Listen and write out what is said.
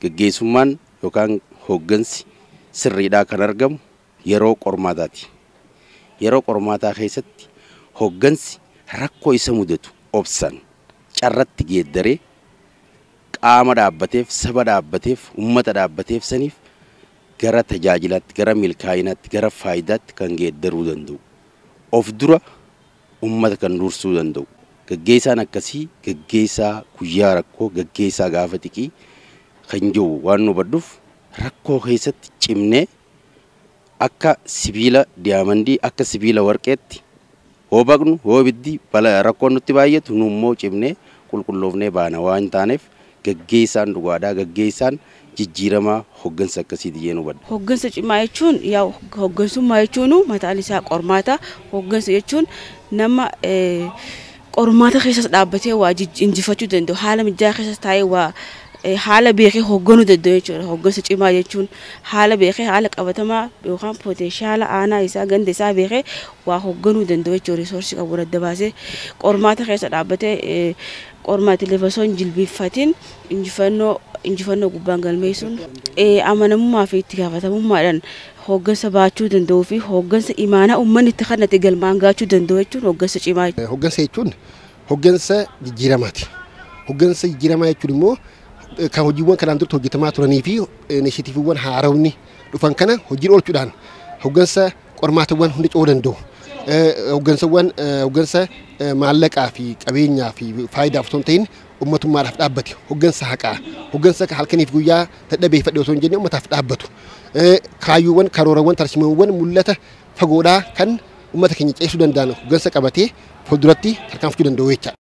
Gaggeessummaan yookaan hooggansi sirriidhaa kan argamu yeroo qormaataati. Yeroo qormaataa keessatti hooggansi rakkoo isa mudatu obsan carratti geeddaree qaama dhaabbateef, saba dhaabbateef, uummata dhaabbateef saniif gara tajaajilaatti, gara milkaa'inaatti, gara faayidaatti kan geeddaruu danda'u. Of dura uummata kan dursuu danda'u. Gaggeessaan akkasii gaggeessaa guyyaa rakkoo, gaggeessaa gaafa xiqqii kan jiru waan nu hubadhuuf rakkoo keessatti cimnee akka sibiila diyaamandii, akka sibiila warqeetti hoo baqnu, hoo ibiddi rakkoon nutti baay'atu nu immoo cimnee qulqulloofnee baana waan taaneef gaggeessaan dhugaadhaa, gaggeessaan jijjiiramaa hooggansa akkasiiti jeen hubadha. Hooggansa cimaa jechuun yaa hooggansummaa jechuun mataan isaa qormaata. Hooggansa jechuun nama qormaata keessas dhaabbatee waa injifachuu danda'u, haala mijaa'aa keessas taa'ee waa haala beekee hoogganuu danda'u jechuudha. Hooggansa cimaa jechuun haala beekee haala qabatamaa yookaan potenshaala aanaa isaa ganda isaa beekee waa hoogganuu danda'u jechuudha. Risoorsii qabu adda baasee qormaata keessa dhaabbatee qormaatilee osoo hin jilbiiffatin injifannoo gubbaan galmeessuun amanamummaa fi itti gaafatamummaadhaan hooggansa baachuu danda'uu fi hooggansa imaanaa uummanni itti kennate galmaan gaachuu danda'u jechuun hooggansa cimaa. Hooggansa jechuun hooggansa jijjiiramaati. Hooggansa jijjiiramaa jechuun immoo kan hojiiwwan kanaan duratti hojjetamaa turanii fi inisheetiiviiwwan haaromni dhufan kana hojiirra oolchuudhaan hooggansa qormaatawwan hunda ce'uu danda'u. Hooggansawwan hooggansa maallaqaa fi qabeenyaa fi faayidaaf osoo hin ta'in uummatummaadhaaf dhaabbate, hooggansa haqaa, hooggansa halkaniif guyyaa dadhabeeffadhe osoo hin jenne uummataaf dhaabbatu, kaayyoowwan, karoorawwan, tarsiimoowwan mul'ata fagoodhaa kan uummata keenya ceesisuu danda'an hooggansa qabatee fuulduratti tarkaanfachuu danda'u jechaadha.